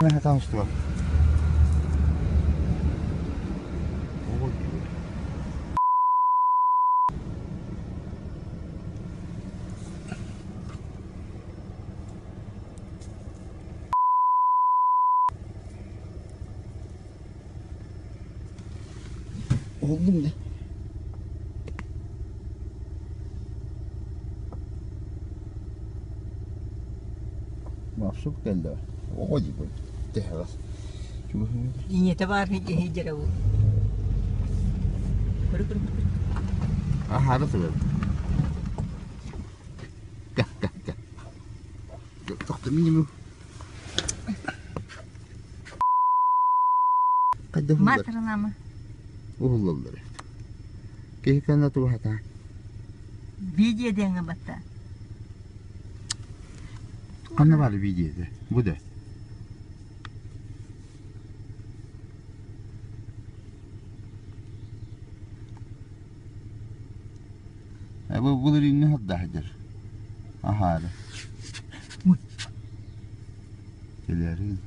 Сатаан устубат. Уһуллум да. Мапсук кэллэ. Оҕо дии тэһэҕэс. Ийэтэ баар иһийдэрэ бу. Аһаары сылар. Кэ, кэ, кэ. Тохто минимум. Хайда уһуллар? Маатырылаама. Уһуллаллар. Киһи кэннэ туһата. Видео диэҥҥэ батта. Ханна баар видеота? Бу да. Бу былырыыҥҥы саддаһдьар. Аһаары. Кэлээрин.